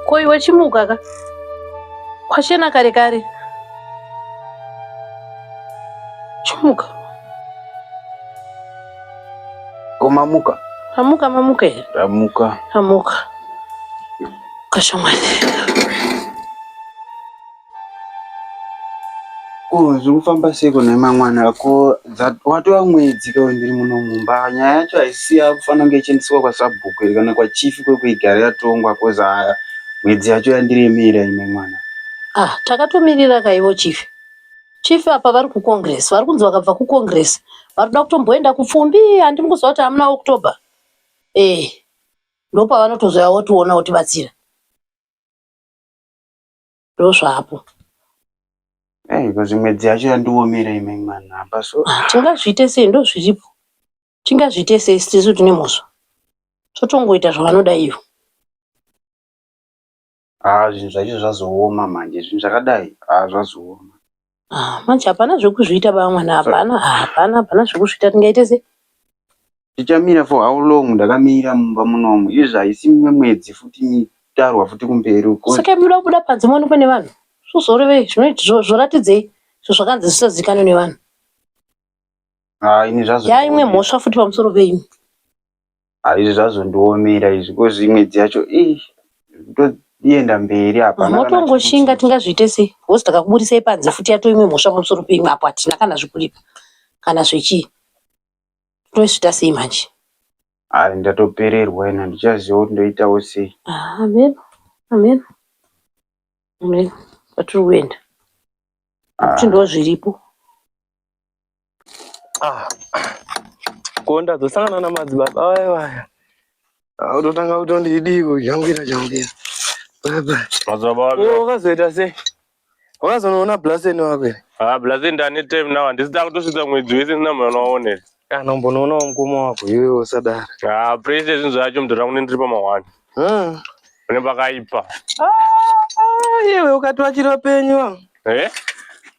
Ko iwe chimuka ka. Kwachena kare kare. Chimuka. Ko mamuka? Mamuka mamuka here? Ndamuka. Mamuka. Kashamwari. Ko zviri kufamba seiko nhai mangwana ko watova mwedzi ka ndiri muno mumba nyaya yacho haisi yakufanira kunge ichiendeswa kwasabhuku here kana kwachief kwekuigara yatongwa koz haya mwedzi yacho yandiremera imwe mwana. Ah, takatomirira kaivo chief. Chief apa vari kucongress, vari kunzi vakabva kucongress vari kuda kutomboenda kupfumbi, handimi kuziva kuti hamuna October. Eh, ndopavanotozouya votiona votibatsira. Ndozvapo. Hey, because mwedzi yacho yandiomera imwe mwana apa so. Ah, tingazviite sei ndozviripo. Tingazviite sei tisu tine mhosva. Totongoita zvavanoda ivo. Ah, zvinhu zvacho zvazooma manje zvinhu zvakadai ah, zvazooma. Ah, manje hapana zvekuzviita baba mwana hapana hapana hapana zvekuzviita tingaite sei? Tichamira for how long ndakamira mumba munomu izvi haisi mimwe mwedzi futi mitarwa futi kumberi uko. Saka munoda kubuda panze muonekwe nevanhu zvozorevei zvinoiti zvoratidzei zvo zvakanzi zvisazikanwe nevanhu. Ah, ini zvazo. Yaimwe mhosva futi pamusoro peimwe. Ah, izvi zvazondiomera izvi kozi mwedzi yacho ii toenda mberi hapana kana Motongoshinga tingazviite sei because takakuburisai panze futi yatoimwe mhosva pamusoro peimwe apo hatina kana zvekuripa kana zvechii tozviita sei manje Ah, ndatopererwa ini handichaziva kuti ndoitawo sei. Ah, ameno ameno ameno kwatiri kuenda nekuti Ah. ndo zviripo Ah. Ko ndazosangana namadzibaba vaya vaya. Autotanga kutondidii kujambira jambira. Bye bye. Madzibaba vapi? Ko wakazoita sei? Wakazonoona Blessing wako here? Ah, Blessing ndane time now. Handisi takutosvitsa mwedzi wese ndisina munhu anowaona here. Kana umbonoonawo mukoma wako iwewe usadaro. Ah, pressure zvinhu zvacho mudhara wangu ndiri pama one. Ah. Une pakaipa. Ah, iwe ukati vachiri vapenyu vangu. Eh?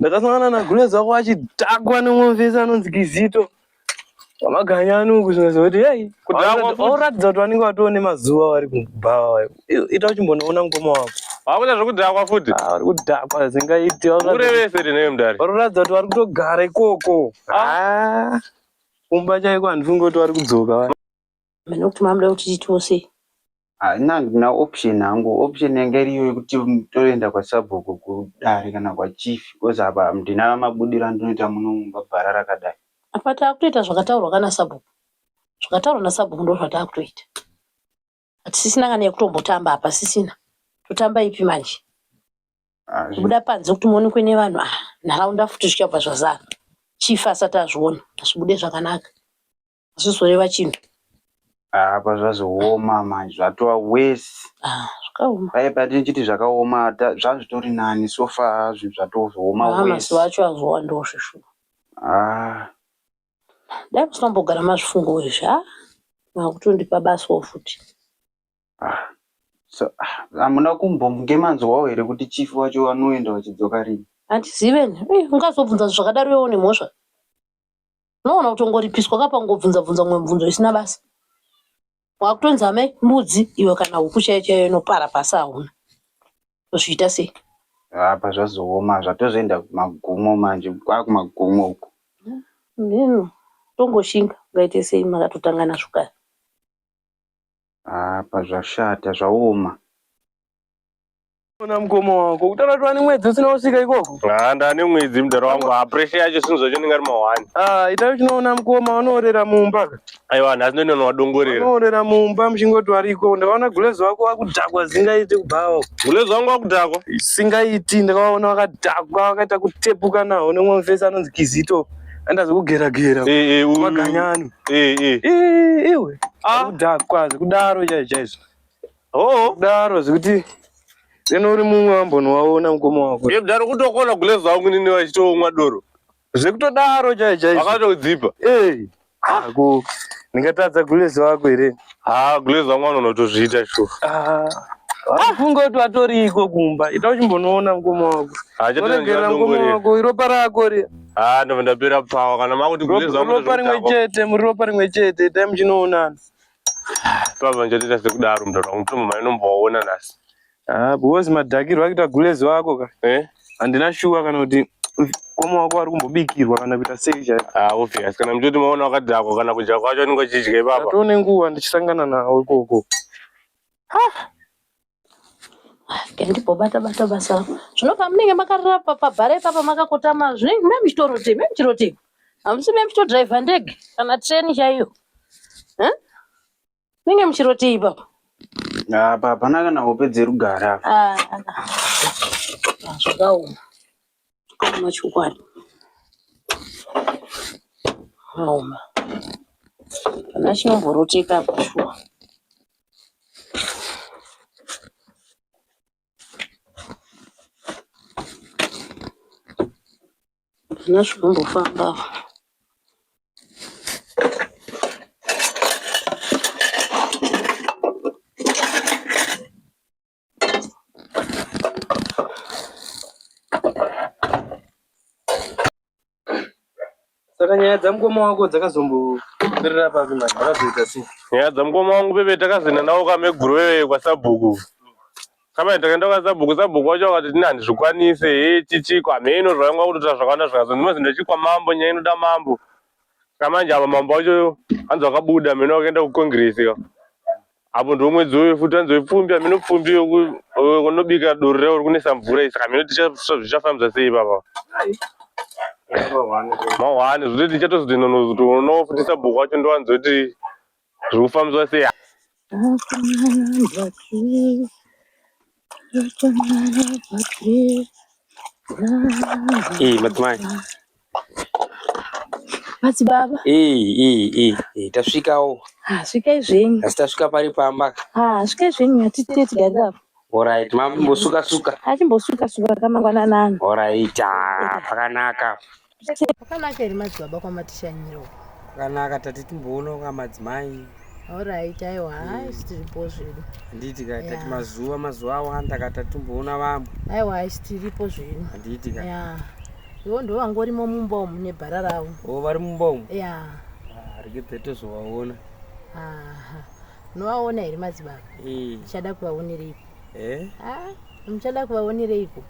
Ndakasangana naGulez wako achidhakwa nemumwe mufesi anonzi Kizito. Vamaganyani uku zvimwe zvekuti hey, Kudhakwa futi. Vakuratidza kuti vanenge vatoo nemazuva vari kubhawa vayo. Ita uchimbonoona mukoma wako. Vakuita zvekudhakwa futi. Ah, vari kudhakwa zvingaiti. Urevese rine mudare. Vari kuratidza kuti vari kutogara ikoko. Ah. Kumba chaiko handifungi kuti vari kudzoka vaya. Mene kuti mamuda kuti tiitewo sei? Haina handina option hangu option yanga iriyo yekuti toenda kwasabhuku kudare kana kwachief because apa handina mabudiro andinoita muno mumba bhara rakadai. Apa takutoita zvakataurwa kana sabhuku. Zvakataurwa nasabhuku ndozvatakutoita. Hatisisina kana yekutombotamba apa sisina. Totamba ipi manje? Ah, Kubuda panze kuti muonekwe nevanhu ah, nharaunda futi zvichabva zvazara. Chief asati azviona hazvibude zvakanaka. Hazvizoreva chinhu. Apa zvazooma manje zvatova worse. Ah, zvakaoma. Paye patichiti zvakaoma zvazvitori nani so far zvinhu zvatozooma Ah, worse. mazuva acho azowandawo zveshuwa. Ah. Dai musina kumbogara mazvifungawo izvi ah, makutondipa basawo futi. Ah. So, ah, hamuna kumbonge manzwawo here kuti chief wacho vanoenda vachidzoka rini? Handizive ini. Eh, ungazobvunza zvakadaro iwe une mhosva. Unoona kutongoripiswa ka pangobvunza bvunza mumwe mubvunzo isina basa. Wakutonzi amai mbudzi iwe kana huku chaiyo chaiyo inopara pasi hauna. Tozviita sei? Apa zvazooma zvatozoenda kumagumo manje kwakumagumo uku. Mheno tongoshinga ungaite sei makatotanga nazvo kare. Apa zvashata zvaoma. Ona mukoma wako kutaura kuti wane mwedzi usina kusvika ikoko. Ah, ndane mwedzi mudhara wangu. Ah, pressure yacho zvinhu zvacho ndinga ri mahwani. Ah, ita uchinoona mukoma vanoorera mumba. Aiwa, nhasi ndoenda wadongorera. Vanoorera mumba muchingoti variko. Ndakaona gulezi wako wakudhakwa zingaiti kubhawa. Gulezi wangu wakudhakwa? Singaiti, ndakaona wakadhakwa wakaita kutepuka nawo nemumwe mufesi anonzi Kizito. Andazi kugera gera. Eh eh uyu. Maganyani. Eh eh. Eh iwe. Ah, kudhakwa zikudaro chaizvo chaizvo. Oh. Kudaro zvekuti deno uri mumwe wambonowaona mukoma wako. Ye mudhara kutokona gulezi wangu nini vachitomwa doro. Zvekutodaro chaizvo chaizvo. Vakatodzipa. Eh. Ako ndingatadza gulezi wako here? Ah, gulezi wangu anonotozviita sure. Ah. Vafunga kuti vatoriko kumba. Ita uchimbonoona mukoma wako. Unoregerera mukoma wako iropa rako riya. Ah, ndobva ndapera power kana makuti gulezi wangu Ropa rimwe chete, muri ropa rimwe chete, itai muchinoonana. Baba ndichatoita sekudaro mudhara wangu tombo mai nombowaona nhasi. Ah, because madhakirwo akuita gulezi wako ka. Eh? Handina shuwa kana kuti mukoma wako ari kumbobikirwa kana kuita sei chaiko. Ah, obvious. Kana muchiti maona wakadhakwa kana kudya kwacho anenge achidya ipapa. Ndatone nguva ndichisangana nawo ikoko. Ndibobata bata basa rako. Zvino pamunenge makarara pabhara ipapa makakotama zvinenge mune muchitorotei, mune muchirotei. Hamusi mune muchitodhiraivha ndege kana train chaiyo. Eh? Munenge muchirotei ipapa? Apa hapana kana hope dzerugare apa. Ah, ah, zvakaoma. Zvakaoma chokwadi. Zvakaoma. Hapana chinomboroteka apa shuwa. Hapana zvinombofamba apa. Saka nyaya dzamukoma wako dzakazomboperera papi manje? Vakazoita sei? Nyaya dzamukoma wangu bebe takazoenda nawo kameguru bebe kwasabhuku. Kama takaenda kwasabhuku, sabhuku wacho akati tini handizvikwanise, he chichi kwamheno zvaingwa kutoita zvakawanda zvikazo ndinozi ndachikwa mambo nyaya inoda mambo. Saka manje apa mambo wacho hanzi wakabuda mheno wakaenda kucongress ka. Apo ndiwo mwedzi uyu futi hanzi wepfumbi hameno pfumbi unobika doro ravo uri kunesa mvura iyi saka hameno zvichafambisa sei ipapa. Mahwani zvekuti tichatozoti nonozotoona futi sabhuku wacho ndowanzoti zviri kufambiswa sei. Eh, madzimai. Madzibaba. Eh, eh, eh, eh, tasvikawo. Ah, svikai zvenyu. Asi tasvika pari pamba. Ah, svikai zvenyu hatite tigarire apo. Alright, mambosuka suka. Achimbosuka suka kamangwanani ano. Alright, ah, pakanaka. Pakanaka here madzibaba kwamatishanyira uko? Pakanaka tati timboona ka madzimai. Alright, aiwa, haisi tiripo zvedu. Handiti ka tati mazuva mazuva awanda ka tati timboona vamwe. Aiwa, haisi tiripo zvedu. Handiti ka. Ya. Ivo ndo vangorimo mumba umu nebhara ravo. Oh, vari mumba umu? Ya. Ah, regedza tozovaona. Aha. Unovaona here madzibaba? Eh. Ndichada kuvaonereiko? Eh? Ah, muchada kuvaonereiko?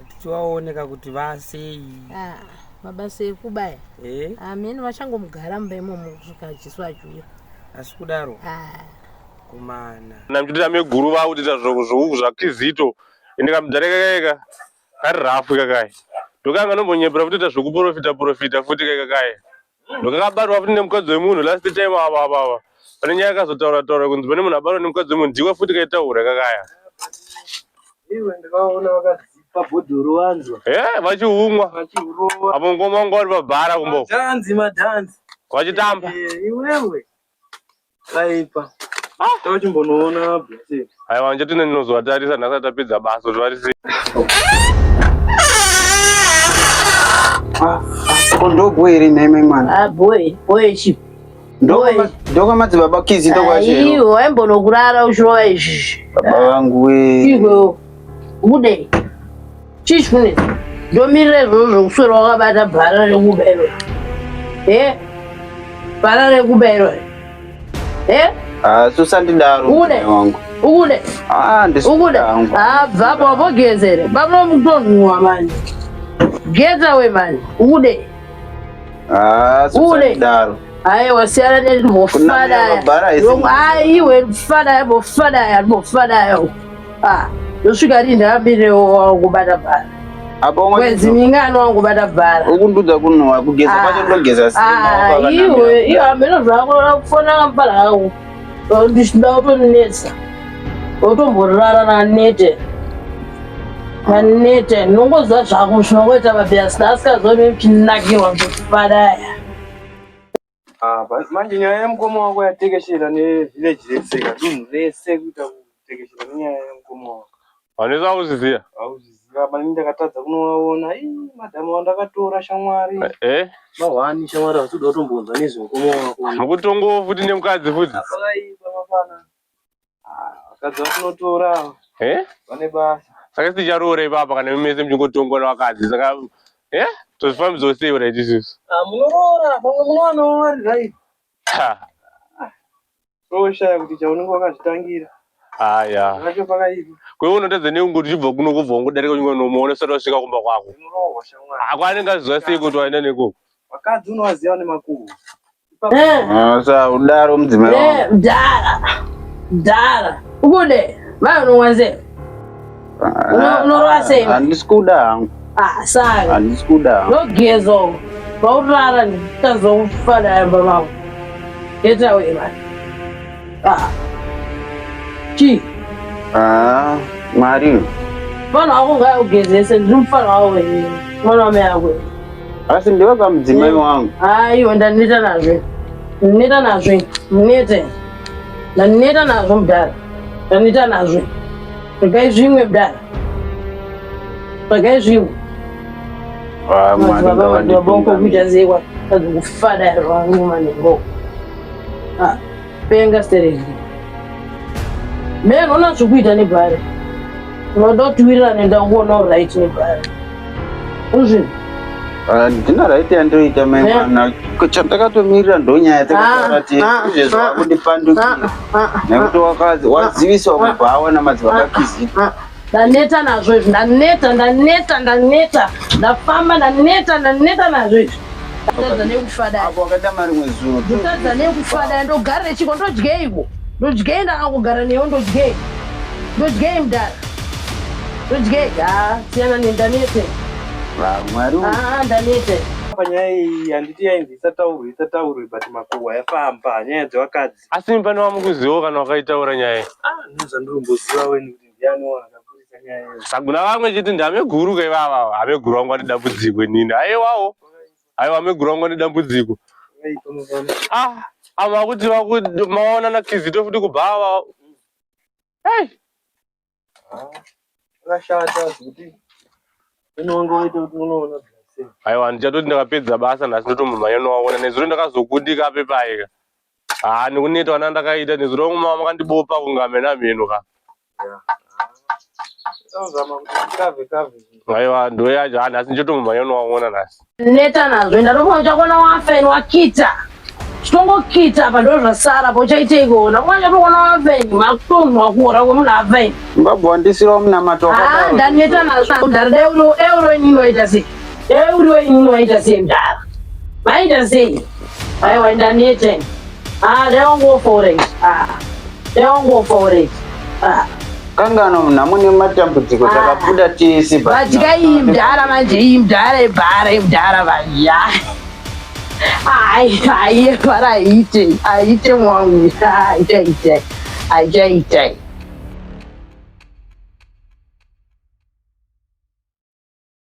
Tichivaoneka kuti vasei. Ah, mabasa ekubaya. Eh? Amene vachangomugara mumba imomo kusvika Jesu achiuya. Asi kudaro? Ah. Kumana. Namchitira meguru vakutoita zvakizito ende kamudhara kakaika kari rafu kakayi ndokanga nombonyepera futi kuita zvekuprofita profita futi kakayi ndokakabatwa futi nemukadzi wemunhu last time ava ava ava pane nyaya yakazotaura taura kunzi pane munhu abatwa nemukadzi wemunhu ndiwe futi kaitaura kakaya Iwe ndakaona vakadzipa bhodhoro wanzwa. Eh, vachiumwa Vachirova. apo ngoma wanga vari pabhara kumbo Madhanzi madhanzi. vachitamba Eh, iwewe. Kaipa. Tauchimbonoona blessing. Aiwa ndichatine ndinozovatarisa nhasi atapedza basa kuti vari sei. Ah, ko ndobho here nhai mai mwana? Ah, boy, boy chi. Ndokwamadzibaba Kizito kwacho. Iwe waimbonokurara uchirova izvi. Baba vangu we. Iwe ude. Chii chikunetsa? Ndomirira izvozvo zvokuswera wakabata bhara rekuba iro. Eh? Bhara rekuba iro. Eh? Ah, susandidaro. Ukude. Wangu. Ukude. Ah, ndisi. Ukude. Ah, bvapo wapogezere. Baba mukutonhuwa manje. Get away man. Ukude. Ah, susandidaro. Aiwa siyana nembofadaya. Aiwe fadaya bofadaya bofadaya. Ah, ndosvika rini ndambire wangubata bhara. Apa Mwedzi mingani wangubata bhara. Ukundudza kunhuwa kugeza Ah. kwacho ndogeza sei Ah, maoko akanamira iwe iwe hameno zvako kufona kampala kako. Ndichida kutonetsa. Wotomborara nanete. Nanete ndinongoziva zvako zvinongoita mabhiasi asikazoni uchinakirwa kufadaya. Ah, manje nyaya yemukoma wako yatekeshera nevillage rese ka dunhu rese kuita kutekeshera nenyaya yemukoma wako. Vanhu vakuzviziva. Hauzviziva apa ini ndakatadza kunovaona. Ii madhamu wandakatora shamwari. Eh? Mahwani shamwari havasi kuda kutombonzwa nezvemukoma wako. Mukutongowo futi nemukadzi futi. Pakaipa mafana. Ah, vakadzi vatinotora Eh? vane basa. Saka ticharoora ipapa kana mese muchingotongwa nevakadzi saka eh tozvifambidzwa sei right isusu? Ah, munoroora pamwe munowanawo vari right. Ha. Toshaya kuti chaunenge wakazvitangira. Aya. Zvacho pakaipa. Kwewe unotadza nei kungoti uchibva kuno kubva wangodarika nyika unomuona usati wasvika kumba kwako. Unorohwa shamwari. Ako anenge aziva sei kuti waenda nekoko? Vakadzi unovaziva nemakuhwa. Eh. Ah, sa udaro mudzimai wangu. Eh, mdara. Mdara. Ukude. Mai unowanze. Ah, Unorova sei? Handisi kuda hangu. Ah, saka. Handisi kuda hangu. Ndogezo. Vaurara nditazofa naye mba mako. Get away man. Ah. Chii? Ah, Mwari. Mfana wako ngaugezese ndiri mufana wako ini. Mwana wamai ako. Asi ndiwe kamudzimai wangu. Aiwa ndaneta nazvo. Ndaneta nazvo. Nete. Ndaneta nazvo mudhara. Ndaneta nazvo. Regai zvimwe mudhara. Regai zvimwe. Ah, Mwari Madzibaba madzibaba wako kuita ngavanditungamire. sei kwa kufada zvangu manengo. Ah, penga stereki. Meno una zvekuita nebhari. Unoda kuti tiwirirane ndakuona right nebhari. Uzvi. Ah, Ndina right yandoita mai Eh. mwana. Chandakatomirira ndonyaya takataura Ah, ti ah, izvezvi ah, wakundipandukira. Ah, ah, Nekuti wakazi waziviswa kubva namadzibaba Kizito. ah. Ndaneta nazvo izvi, ndaneta, ndaneta, ndaneta, ndafamba, ndaneta, ndaneta nazvo izvi. Ndotadza nekufadaya. Apo wakaita mari rimwe zuro. Ndotadza nekufadaya, ndogara nechiko, ndodyeiko? Ndodyei ndakangogara newe, ndodyei? Ndodyei mudhara? Ndodyei? Ha, siyana neni, ndanete. Ah, Mwari Ah, ndanete. Panyaya iyi handiti yainzi isataurwe isataurwe but makuhwa yafamba nyaya dzevakadzi. Asi pane wamukuzivawo kana wakaitaura nyaya iyi. Ah, ndozvandinomboziva weni kuti ndiani wakaburitsa nyaya iyo. Sakuna vamwe chiti ndameguru ka ivava. Ameguru wangu ane dambudziko inini. Aiwawo. Aiwa ameguru wangu ane dambudziko. Pakaipa mafana. Ah, ava kuti vaku maona na Kizito futi kubhawa. Hey, Pakashata zvekuti unonga waita kuti unoona sei. aiwa ndichatoti ndakapedza basa nhasi ndotomumhanya nowaona nezuro ndakazokundika pepaika. Ah, nekuneta wana ndakaita nezuro wangu mama makandibopa kunga mhena mheno ka. Tazama kuti kave kave. Aiwa ndoyacho ah nhasi ndichotomumhanya nowaona nhasi. Neta nazvo, ndatofunga uchakuona wafa ini wakita. Chitongokita apa ndo zvasara apa uchaiteiko? Ndakuona uchatokuona wafa ini, makutonzwa kuora kwemunhu afa ini. Ungabva wandisirawo munamato Ah, wakadaro. ndaneta nazvo mudhara. Dai uri euro inini waita sei? Dai uriwe inini waita sei mudhara? Maita sei? Aiwa ndaneta ini. Ah, dai wangofa already. Ah, dai wangofa already. Ah. Kangano nhamo nematambudziko Ah. takabuda tese but Vadya iyi mudhara manje iyi mudhara ibhara imudhara manje. Ai, ai, ibhara haiite, haiite mwangu. Haichaite, haichaite.